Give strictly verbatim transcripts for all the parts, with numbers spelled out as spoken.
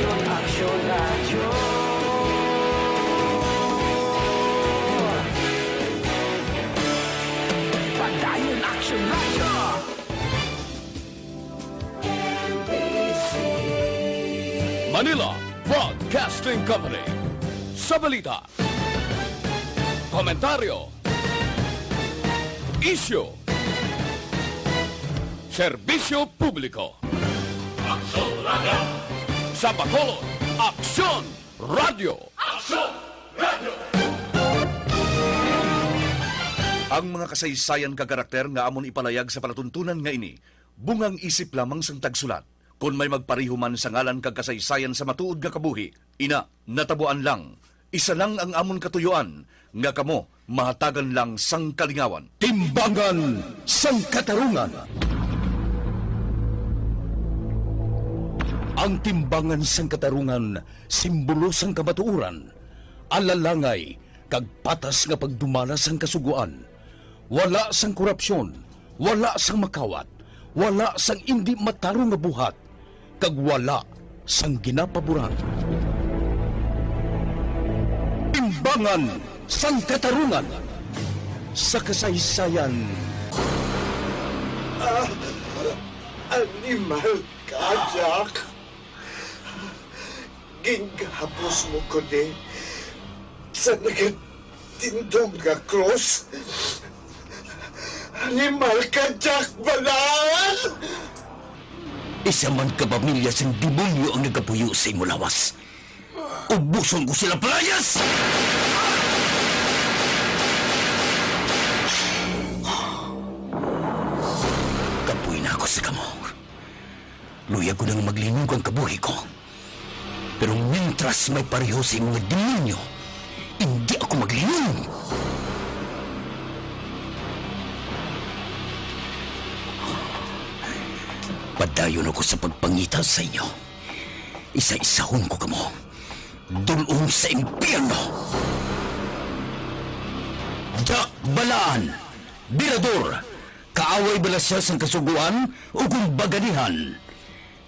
Action Radio. Padayon Action Radio. Manila Broadcasting Company. Sa balita, komentaryo, isyu, serbisyo publiko. Aksyon Radio. Sa Bacolod, Aksyon Radio. Aksyon Radio. Ang mga kasaysayan kag karakter nga amon ipalayag sa palatuntunan nga ini, bungang isip lamang sang tagsulat. Kon may magpareho man sa ngalan kag kasaysayan sa matuod nga kabuhi, ina, natabuan lang. Isa lang ang amon katuyuan, nga kamo mahatagan lang sang kalingawan. Timbangan sang Katarungan. Ang timbangan sang katarungan, simbolo sang kamatuoran, alalangay, kag patas nga pagdumala sang kasugoan. Wala sang korupsyon, wala sang makawat, wala sang indi matarong nga buhat, kag wala sang ginapaboran. Timbangan sang Katarungan sa kasaysayan. Ah, animal ka, Jack. Gingahapos mo ko ni sa nagatindog nga krus. Animal ka, Jack Balaan! Isa man ka pamilya sang demonyo ang nagapuyo sa imo lawas. Ubuson ko sila, palayas! Kapoy na ako sa kamo. Luyag ko nang maglinog ang kabuhi ko. Pero mintras may pareho sa imo nga demonyo, indi ako maglinog. Padayon ako sa pagpangita sa inyo. Isa-isahon ko kamo. Dul-ong sa impyerno. Jack Balaan, Birador, kaaway bala sia sang Kasugoan o kung baganihan?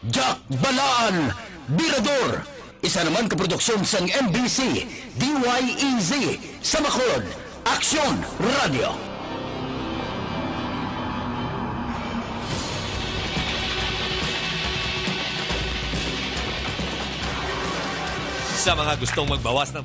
Jack Balaan, Birador, isa naman ka produksyon sang M B C, D Y E Z, sa Bacolod, Aksyon Radio. Sa mga gustong magbawas ng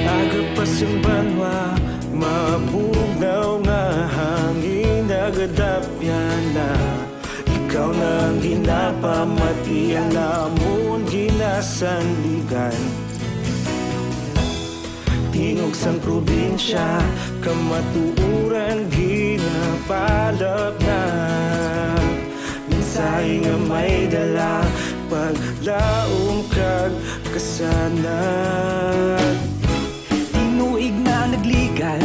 Agapas ang banwa, mabugnaw nga hangin nagadapyan na. Ikaw na ang ginapamati, ang amon ginasandigan. Tingog sang probinsya, kamatuoran ginapalapnap. Ay nga may dala, paglaom kag kasanag. Tinuig na nagligan,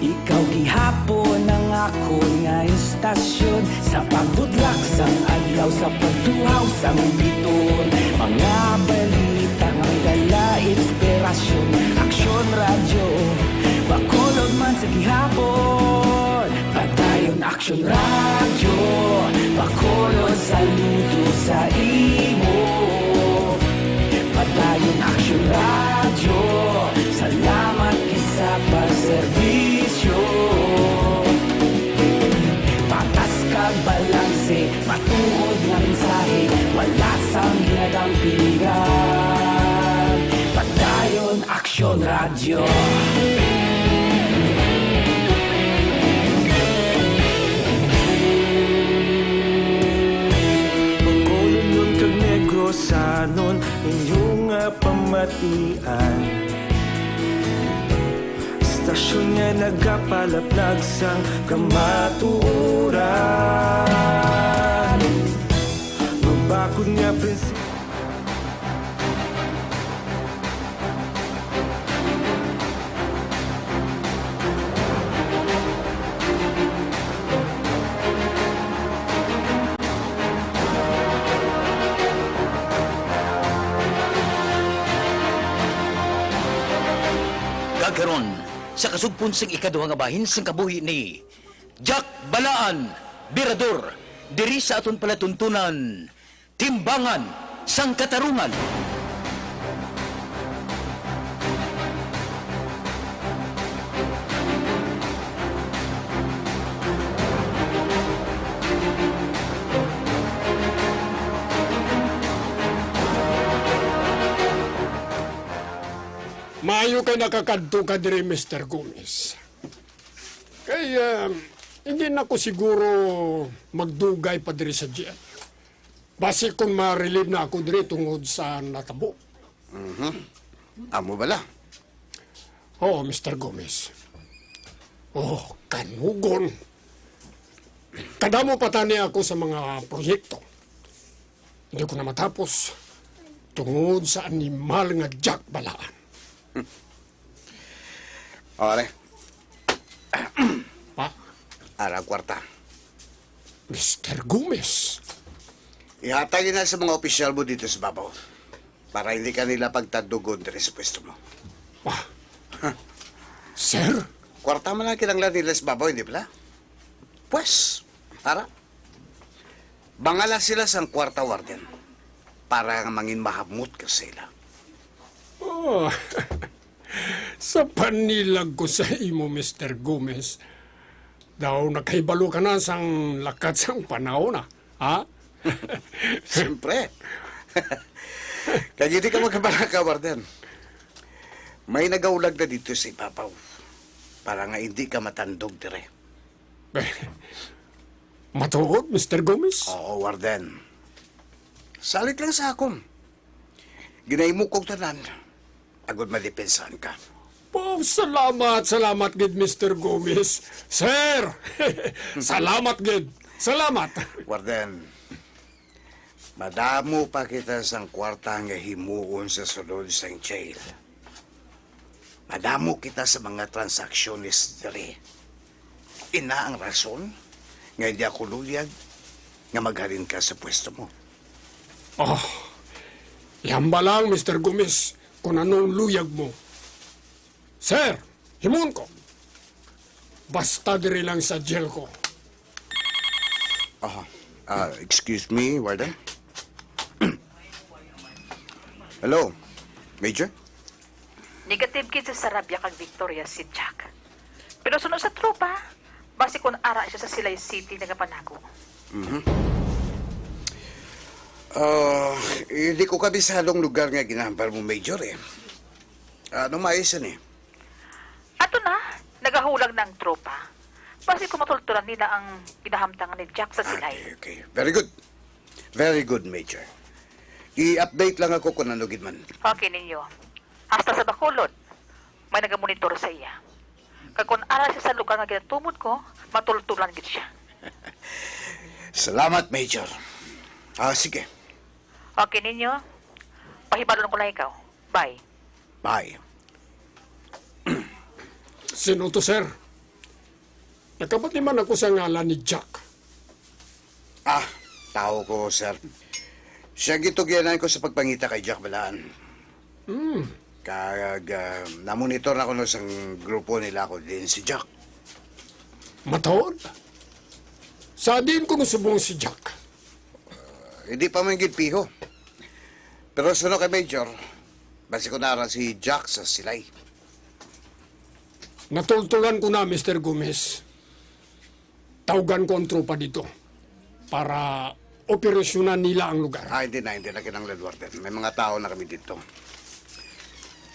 ikaw gihapon ang akon nga istasyon. Sa pagbutlak sang adlaw, sa pagtuhaw sang biton, mga balita nga may dala inspirasyon. Aksyon Radyo, Bacolod man sa gihapon. Padayon Aksyon Radyo, Bacolod saludo sa imo. Padayon Aksyon Radyo, salamat gid sa pagserbisyo. Patas kag balanse, matuod nga mensahe, wala sang ginadampigan. Padayon Aksyon Radyo. Bacolodnon kag Negrosanon, inyo nga pamatian. Istasyon nga nagapalaplag sang kamatuoran. Mabakod nga prinsipyo. Kag karon, sa kasugpon sing ikaduha nga bahin sing kabuhi ni Jack Balaan, Birador, diri sa aton palatuntunan, Timbangan sang Katarungan. Maayo kay nakakadto ka diri, Mister Gomez. Kay, ah, hindi na ko siguro magdugay pa diri sa jail. Basi kung ma-relieve na ako diri tungod sa natabo. Mhm. Amo bala? Oo, Mister Gomez. Oh, kanugon. Kadamo pa tani ako sa mga proyekto. Hindi ko na matapos tungod sa animal nga Jack Balaan. Ore. Pa? Ara ang kwarta. Mister Gomez. Ihatag na sa mga opisyal mo dito sa babaw para hindi ka nila pagtandugon diri sa pwesto mo. Pa? Sir? Kwarta man ang kinahanglan nila sa babaw, hindi bala? Pwes, ara. Mangala sila sang kwarta, Warden, para nga mangin mahamot ka sa ila. Oh, sa panilag ko sa imo, Mister Gomez, daw nakahibalo ka na sang lakat sang panahon, ah. Ha? Siyempre. Kag hindi ka magkabalaka, Warden. May nagaulag na dito sa ibabaw para nga hindi ka matandog dire. Matuod, Mister Gomez? Oo, Warden. Salit lang sa akon. Ginahimo kong tanan agod madepensahan ka. Oh, salamat, salamat gid, Mister Gomez. Sir, salamat gid. Salamat. Warden, madamo pa kita sang kwarta nga himuon sa sulod sang jail. Madamo kita sa mga transaksyones diri. Ina ang rason nga hindi ako luyag nga maghalin ka sa pwesto mo. Oh, ihambal lang, Mister Gomez, kung anong luyag mo. Sir, himuon ko. Basta diri lang sa jail ko. Aha. Ah, excuse me, Warden. Hello, Major? Negative gid sa Sarabia kag Victoria si Jack. Pero suno sa tropa, basi kun ara siya sa Silay City nagapanago. Mhm. Ah, hindi ko kabisado ang lugar nga ginahambal mo, Major, eh. Ano maayos ni? Ato na, nagahulag na ang tropa. Basi kung matulturan nila ang ginahamtangan ni Jack sa silay. Okay, okay. Very good. Very good, Major. I-update lang ako kung ano gid man. Okay ninyo. Hasta sa Bacolod, may nagamonitor sa iya. Kag kung ara siya sa lugar nga ginatumod ko, matultulan gid siya. Salamat, Major. Ah, sige. Okay ninyo. Pahibalon ko lang ikaw. Bye. Bye. Sino to, sir? Nakabati man ako sa ngalan ni Jack. Ah, tao ko, sir. Siya gitugyanan ko sa pagpangita kay Jack Balaan. Hmm. Kag, ah, namonitor na kuno sang grupo nila ako din si Jack. Matuod? Sa diin kuno subong si Jack? Ah, hindi pa man gid piho. Pero suno kay Major, basi ko nara si Jack sa silay. Natultulan ko na, Mister Gomez. Tawgan ko ang tropa dito para operasyonan nila ang lugar. Ah, hindi na, hindi na kinahanglan, Warden. May mga tao na kami dito.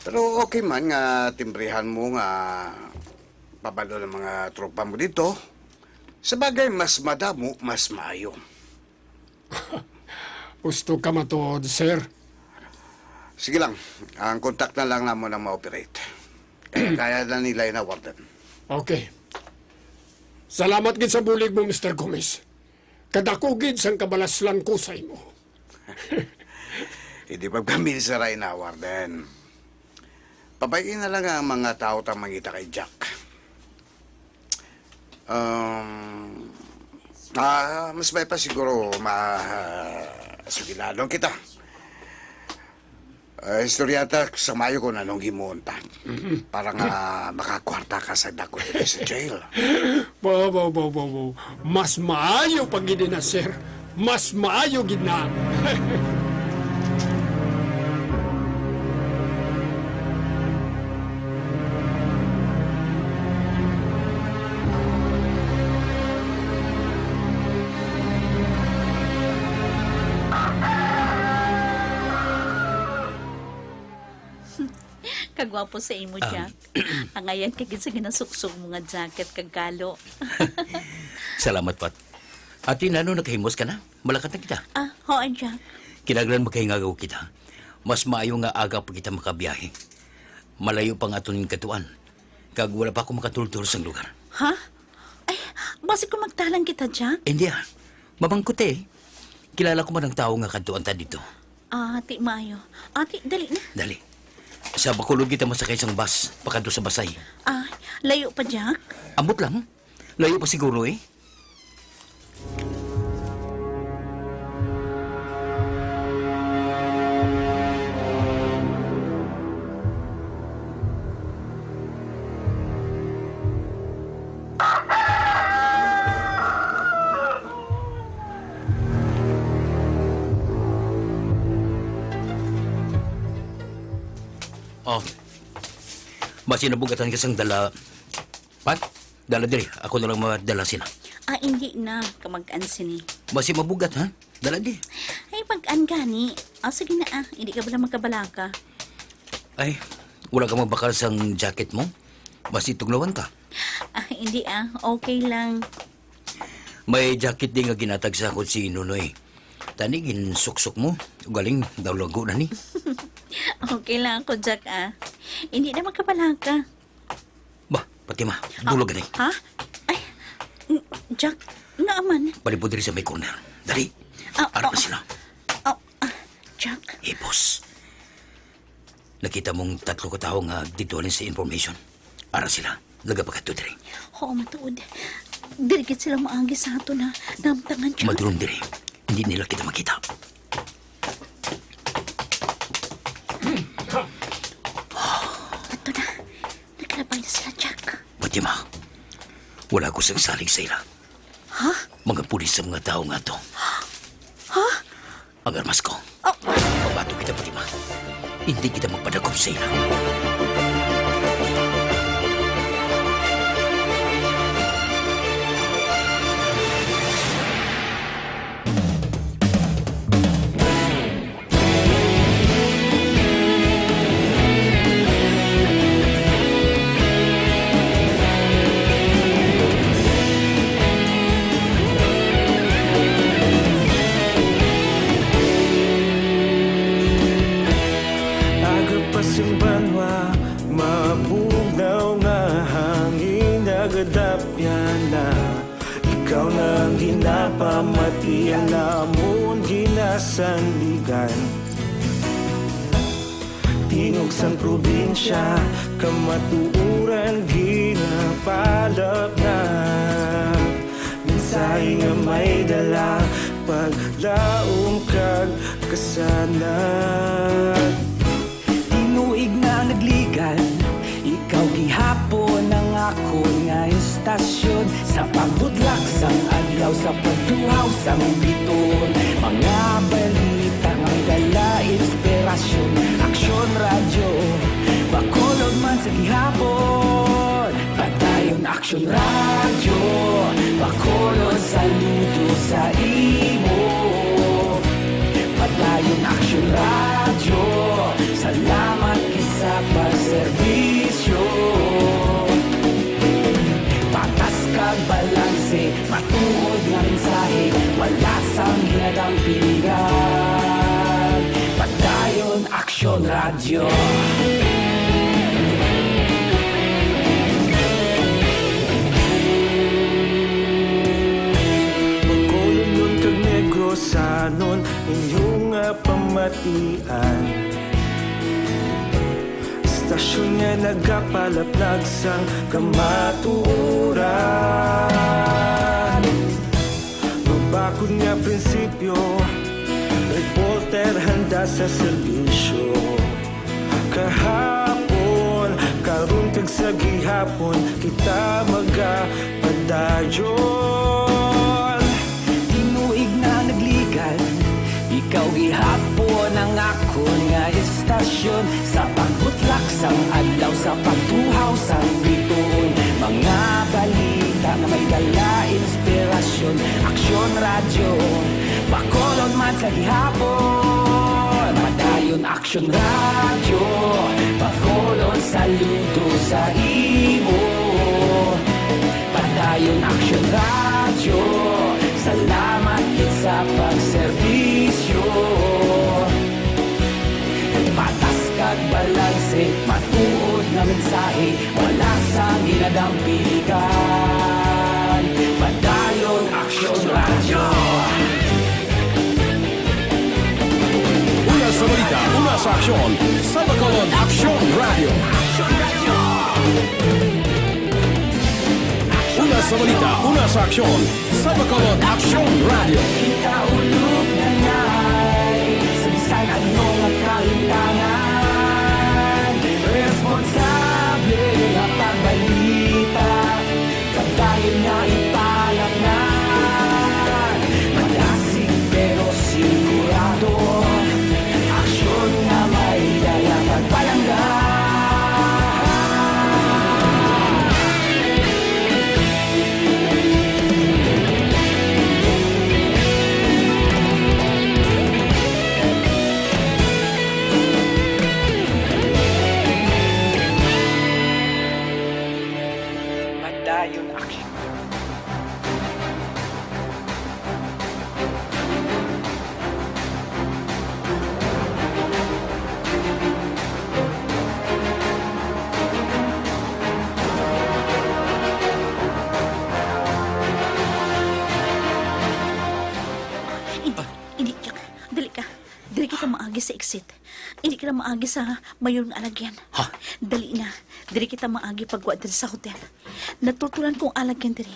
Pero okay man nga timbrihan mo nga pabalo ng mga tropa mo dito. Sa bagay, mas madamo, mas maayo. Gusto ka matuod, sir? Sige lang. Ang kontak na lang namon ang ma-operate. Kaya, kaya na nila yun, Warden. Okay. Salamat gid sa bulig mo, Mister Gomez. Kadako gid sang kabalaslan ko sa imo. Hindi pagkambinsa ra ina, Warden. Pabay-i na lang ang mga tao ta mangita kay Jack. Um, ah, mas may pa siguro ma-, sugilanon kita. Ah, istorya ta sa maayo kung anong himuon ta. Mhm. Para nga makakwarta ka sa dako diri sa jail. Bo, bo, bo, bo, bo. Mas maayo pa gid na, sir. Mas maayo gid na. Kagwapo sa imo, Ah. Jack. Angayan ka gid sa ginasuksok mo nga jacket kag kalo. Salamat, Pat. Ate, nano nakahimos ka na? Malakat na kita. Ah, hoy, Jack. Kinahanglan makahingagaw kita. Mas maayo nga aga pa kita makabiyahe. Malayo pa ang aton kadtuan. Kag wala pa ako makatultol sang lugar. Ha? Ay, basi kung magtalang kita, Jack? Hindi, ah. Mamangkot, eh. Kilala ko man ang tawo nga kadtuan ta dito. Ah, ti maayo. Ah, ti, dali na. Dali. Sa Bacolod kita masakay sang bus, pakadto sa Basay. Ah, layo pa, Jack? Ambot lang. Layo pa siguro, eh. Oh. Basi nabugatan ka sang dala. Pat, dala diri. Ako na lang madala sina. Ah, hindi na. Kamag-an sini. Basi mabugat, ha? Dala di. Ay, pag-an gani. Ah, sige na, ah. Hindi ka bala magkabalaka. Ay, wala ka magbakal sang jacket mo? Basi tugnawan ka. Ah, hindi, ah. Okay lang. May jacket di nga ginatag sa akon si Nonoy. Tani, ginsuksok mo. Ugaling, daw lago na ni. Okay lang ako, Jack, ah. Hindi na magkabalaka. Ba, Fatima, Ah, bulog gani. Ha? Ay, n-, Jack, naaman. Palibot diri sa may corner. Dali. Ah, Ara ah, na sila. Ah, ah, Jack. Hipos. Nakita mong tatlo ka tawo nga didto halin sa information. Ara sila. Nagapakadto diri. Oo, matuod. Diri gid sila maagi sa ato na namtangan, Jack. Madulom diri. Hindi nila kita makita. Ato na. Nakalabay na sila, Jack. Fatima, wala ko sang salig sa ila. Ha? Mga pulis sa mga tawo nga to. Ha? Ang armas ko. Oh. Pabato kita, Fatima. Hindi kita magpadakop sa ila. Aga pa sing banwa, Iya namon ginasandigan. Tingog sang probinsya, kamatuoran ginapalapnag. Mensahe nga may dala, paglaom kag kasanag. Tinuig na nagligan, ikaw gihapon ang akon nga istasyon. Sa pagbutlak sang adlaw, sa pagtuhaw sang bituon, mga balita nga may dala inspirasyon. Aksyon Radyo, Bacolod man sa gihapon. Padayon Aksyon Radyo, Bacolod, saludo sa imo. Padayon Aksyon Radyo, salamat gid sa pagserbisyo. Patas kag balanse, matuod nga mensahe, wala sang ginadampigan. Padayon Aksyon Radyo. Bacolodnon kag Negrosanon, inyo nga pamatian. Istasyon nga nagapalaplag sang kamatuoran. Mabakod nga prinsipyo, reporter handa sa serbisyo. Kahapon, karon kag sa gihapon, kita magapadayon. Tinuig na nagligan, ikaw gihapon ang akon nga istasyon. Sa pagbutlak sang adlaw, sa pagtuhaw sang bituon, mga balita nga may dala inspirasyon. Aksyon Radyo, Bacolod man sa gihapon. Padayon Aksyon Radyo, Bacolod, saludo sa imo. Padayon Aksyon Radyo, salamat gid sa pagserbisyo. Patas kag balanse, matuod nga mensahe, wala sang ginadampigan. Padayon Aksyon Radyo. Una sa balita, una sa aksyon, sa Bacolod Aksyon Radyo. Una sa balita, una sa aksyon, sa Bacolod Aksyon Radyo. Kita ulog na ngay, sa bisan ano nga kalimtangan, responsable nga pagbalita. Padayon nga ipalapngan, madasig pero sigurado, aksyon nga may dala pagpalangga. Padayon aksyon. Hindi, hindi, dali ka. Dali kita maagi sa exit. Hindi kita maagi sa mayor nga alagyan. Ha? Dali na. Diri kita maagi pagwa diri sa hotel. Natultulan kong alagyan diri.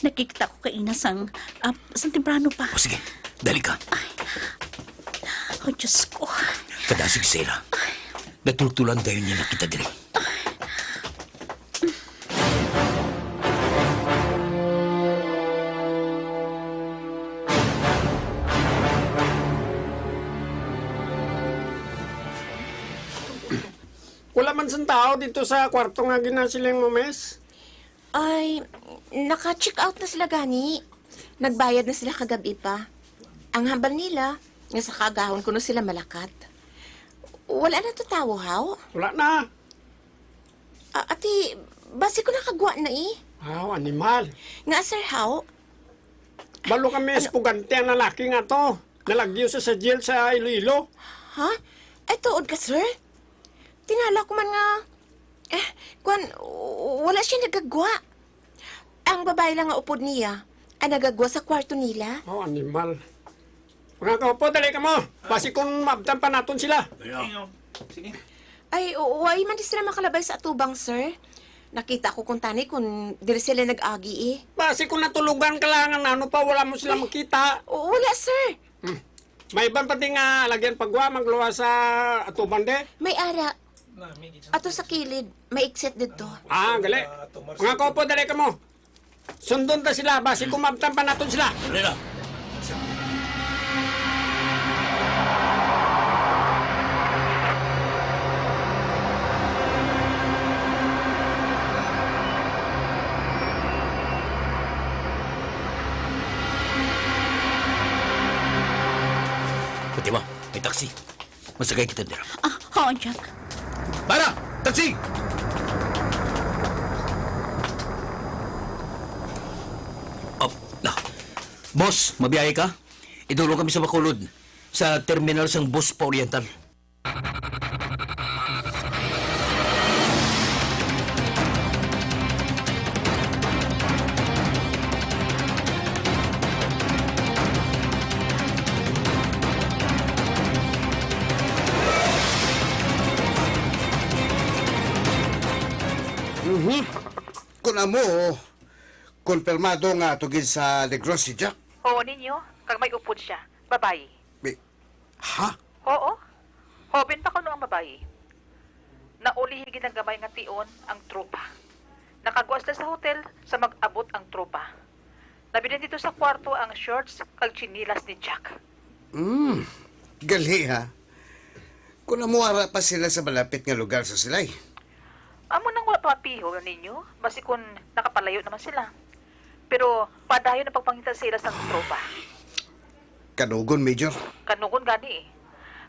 Nakikita ko kaina sang, ah, sang temprano pa. O, sige. Dali ka. Ay. Oh, Diyos ko. Kadasig, Sarah. Natultulan dayon niya nakita diri. Wala man sang tawo didto sa kwarto nga ginasiling mo, miss? Ay, naka-check out na sila gani. Nagbayad na sila kagab-i pa. Ang hambal nila, nga sa kaagahon kuno sila malakat. Wala na to tawo, haw? Wala na. Ah, ati, basi ko nakagwa na, eh. Aw, animal. Nga, sir, haw? Balo kami Ano? espugante ang lalaki nga to. Nalagyo sa, sa jail sa Iloilo. Ha? Ay, tuod ka, sir? Tingala ko man nga, eh, kwan, w-, wala siya nagagwa. Ang babae lang nga upod niya, Ang nagagwa sa kwarto nila? Oh, animal. Mga kaupo, dali kamo. Basi kung maabtan pa naton sila. Sige. Ay, oo, ay, man di sila makalabay sa atubang, sir. Nakita ko kung tani kung diri sila nag-agi, eh. Basi kung natulugan ka lang, ano pa, wala mo sila makita. Oo, wala, sir. Hmm. May iban pa di nga lagyan pagwa, magluwa sa atubang, de? May ara. Ato sa kilid, may exit dito. Ah, gali. Mga kaupo, dali kamo. Sundon ta sila, basi kung maabtan pa naton sila. Dali na. Fatima, may taxi. Masakay kita dira. Ah, oo, Jack. Para! Taxi! Oh, na. Boss, mabiyahe ka? Idulong kami sa Bacolod, sa terminal sang bus pa Oriental. Mhm. Kun amo, konfirmado nga ato gid sa Negros si Jack. Oo, ninyo, kag may upod siya. Babayi. May, ha? Oo. Hoben pa kuno ang babayi. Naulihi gid ang gamay nga tion ang tropa. Nakagwa sila sa hotel sa mag-abot ang tropa. Nabilin dito sa kwarto ang shorts kag tsinelas ni Jack. Hmm, gali ha. Kung amo ara pa sila sa malapit nga lugar sa silay. Amo nang wala pa mapiho ninyo, basi kun nakapalayo naman sila. Pero padayon ang pagpangita sa ila sang tropa. Kanugon, Major. Kanugon gani eh.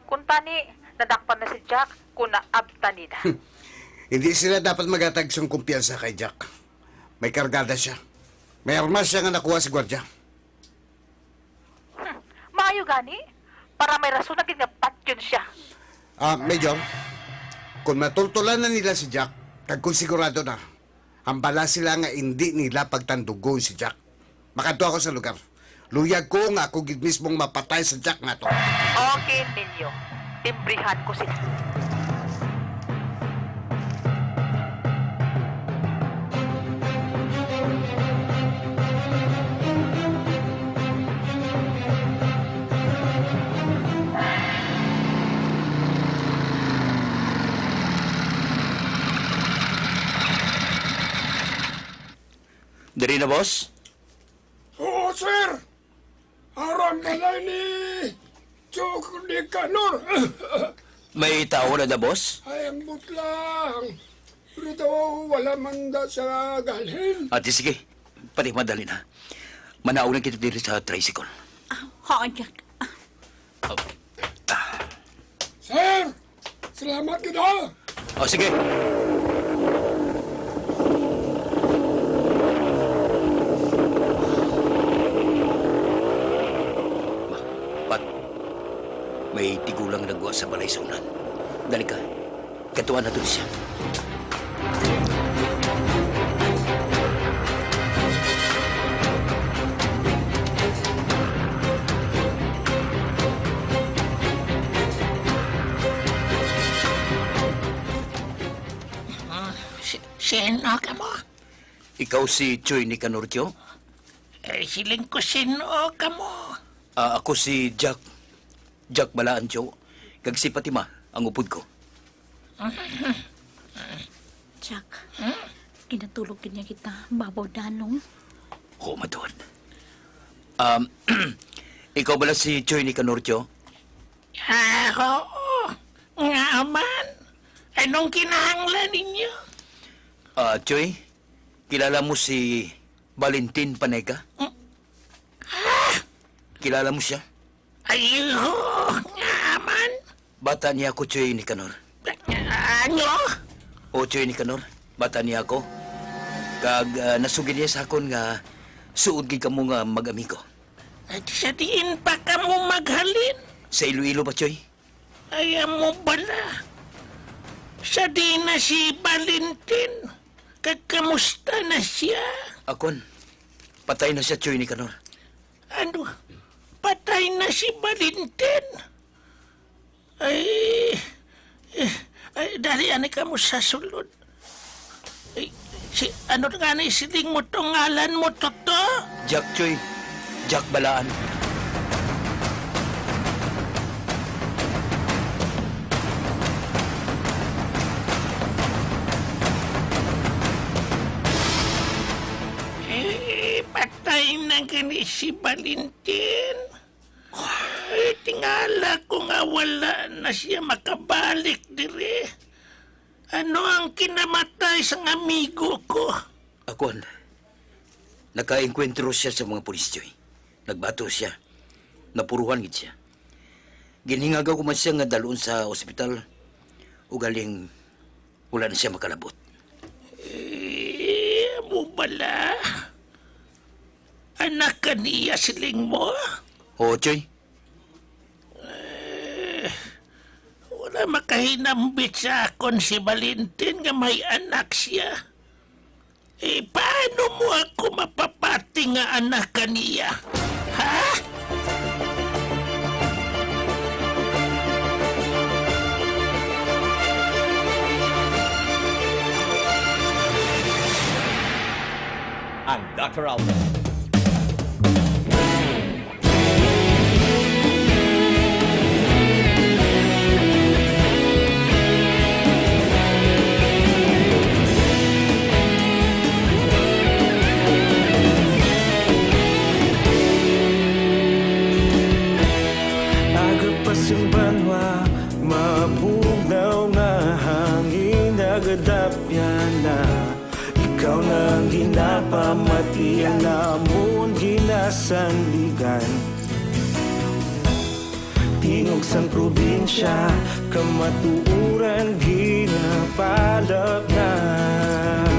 Kung tani, nadakpan na si Jack kung naabtan nila. Hindi sila dapat maghatag sang kumpiyansa kay Jack. May kargada siya. May armas siya nga nakuha sa gwardiya. Hmm, maayo gani. Para may rason na gid nga patyon siya. Ah, Major, kung matultulan na nila si Jack, kag kung sigurado na, hambala sila nga indi nila pagtandugon si Jack. Makadto ako sa lugar. Luyag ko nga ako gid mismong mapatay sa Jack nato. Okay ninyo. Timbrihan ko sila. Diri na, boss? Oo, sir. Aram balay ni Chok Nicanor. May tao na da, boss? Ay, ambot lang. Pero wala man da sa galhin. Ate, sige. Pati madali na. Manaog na kita diri sa tricycle. Ah, oo, Jack. Ah. Oh. Ah. Sir! Salamat gid, ha! Oh, sige. Pat, may tigulang nagwa sa balay sa unan. Dali ka. Katuan nato siya. Ah, si-, sino kamo? Ikaw si Choi Nicanor, Tyo? Eh, siling ko, sino kamo? Ah, ako si Jack. Jack Balaan, Tyo. Kag si Fatima, ang upod ko. Jack, ginatulog gid niya kita, babaw danong. Oo, matuod. Um, ikaw bala si Choi Nicanor, Tyo? Ah, oo. Nga man. Anong kinahanglan ninyo? Ah, Choi, kilala mo si Valentin Panega? Hmm? Ah! Kilala mo siya? Ay, oo, nga man. Bata niya ako, Choi Nicanor. Ano? O, Choi Nicanor, bata niya ako. Kag, ah, nasugid niya sa akon nga suod gid kamo nga mag-amigo. At sa diin pa kamo maghalin? Sa Iloilo ba, Choi? Ay, amo bala. Sa diin na si Valentin? Kag kamusta na siya? Akon, Patay na siya, Choy Nicanor. Ano? Patay na si Valentin? Ay, eh, ay, dali ani kamo sa sulod. Ay, si, ano nga ni siling mo to, ngalan mo, Toto? Jack, Choy. Jack Balaan. Eh, patay na gani si Valentin. Ay, tingala ko nga wala na siya makabalik diri. Ano ang kinamatay sang amigo ko? Akon, nakaengkwentro siya sa mga pulis, Choy. Nagbato siya. Napuruhan gid siya. Ginhingagaw ko man siya nga dalon sa ospital. Ugaling wala na siya makalabot. Eh, amo bala? Anak ka niya, siling mo? Oo, Choy. Eh, wala makahinambit sa akon si Valentin nga may anak siya. Eh, paano mo ako mapapati nga anak ka niya? Ha? Ang Doctor Alpha. Aga pa sing banwa, mabugnaw nga hangin, nagadapyan na. Ikaw na ang ginapamati, ang amon ginasandigan. Tingog sang probinsya, kamatuoran ginapalapnag.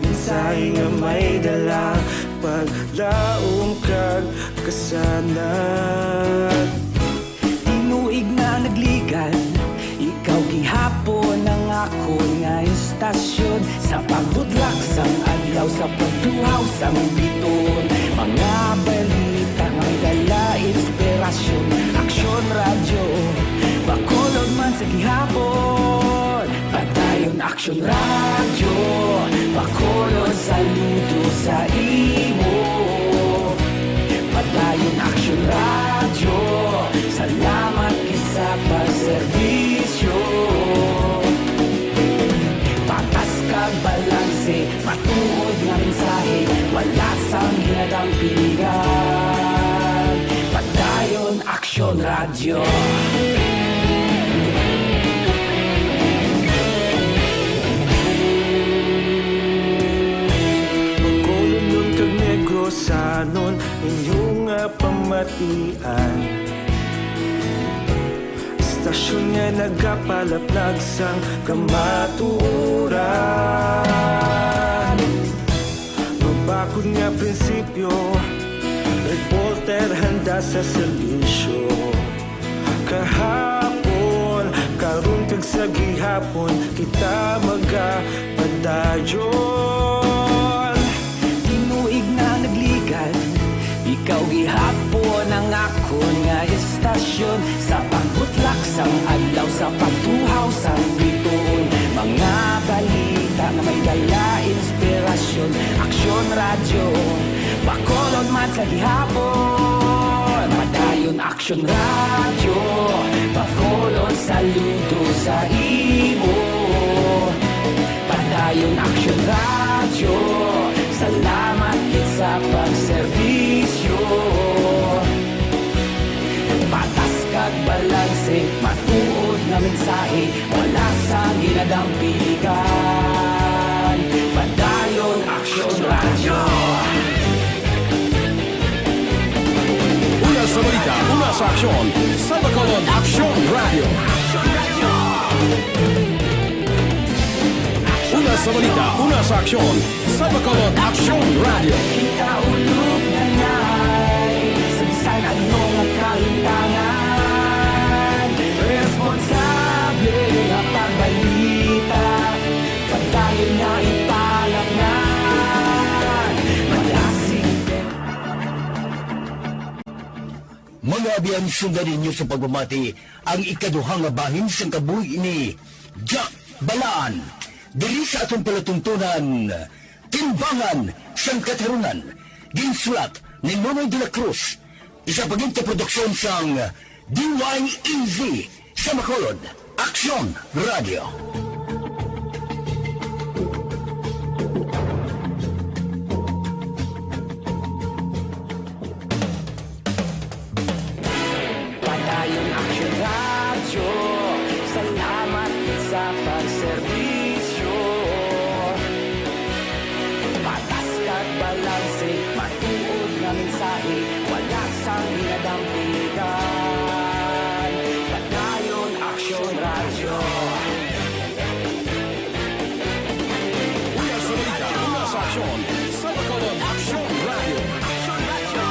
Mensahe nga may dala, paglaom kag kasanag. Tinuig na nagligad, ikaw gihapon ang akon nga istasyon. Sa pagbutlak sang adlaw, sa pagtuhaw sang bituon, mga balita nga may dala inspirasyon. Aksyon Radyo, Bacolod man sa gihapon. Padayon Aksyon Radyo, Bacolod, saludo sa imo. Padayon Aksyon Radyo, salamat gid sa pagserbisyo. Patas kag balanse, matuod nga mensahe, wala sang ginadampigan. Padayon Aksyon Radyo. Bacolodnon kag Negrosanon, inyo nga pamatian. Istasyon nga nagapalaplag sang kamatuoran. Mabakod nga prinsipyo, reporter handa sa serbisyo. Kahapon, karon kag sa gihapon, kita magapadayon. Tinuig na nagligad, ikaw gihapon ang akon nga istasyon. Sa pagbutlak sang adlaw, sa pagtuhaw sang bituon, mga balita nga may dala inspirasyon. Aksyon Radyo, Bacolod man sa gihapon. Padayon Aksyon Radyo, Bacolod, saludo sa imo. Padayon Aksyon Radyo, salamat gid sa pagserbisyo. Patas kag balanse, matuod nga mensahe, wala sang ginadampigan. Padayon Aksyon Radyo. Una sa balita, una sa aksyon, sa Bacolod Aksyon Radyo. Una sa balita, una sa aksyon, sa Bacolod Aksyon Radyo. Kita ulog na nay, sa bisan ano nga kahitangan, responsable nga pagbalita, padayon nga ipalapngan, malasig. Abyan, sundan ninyo sa pagpamati ang ikaduha nga bahin sang kabuhi ni Jack Balaan. Diri sa aton palatuntunan, Timbangan sang Katarunan, ginsulat ni Nonoy de la Cruz, isa pa gid ka produksyon sang D Y E Z sa Bacolod, Aksyon Radio. Padayon Aksyon Radyo, salamat sa pagserbisyo. Patas kag balanse, matuod nga mensahe, wala sang ginadampigan. Padayon Aksyon Radyo. Una sa balita, una sa aksyon, sa Bacolod Aksyon Radio. Aksyon Radyo.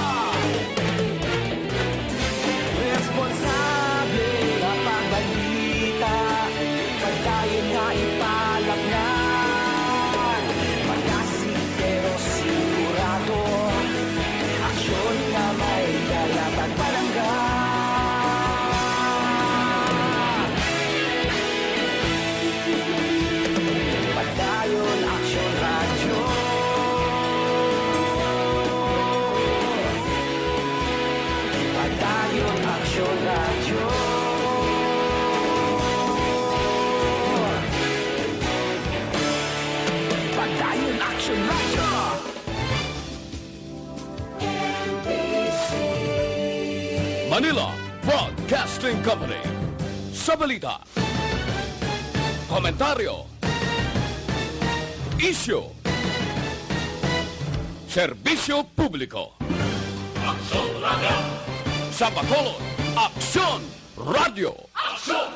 Responsable nga pagbalita, padayon nga ipalapngan. Magasig pero sigurado, aksyon nga may dala kag palangga. Padayon Aksyon Radyo. Padayon Aksyon Radyo. Padayon Aksyon Radyo. Manila Broadcasting Company. Sa balita, komentaryo, isyu, serbisyo publiko. Aksyon Radio. Sa Bacolod, Aksyon Radio. Aksyon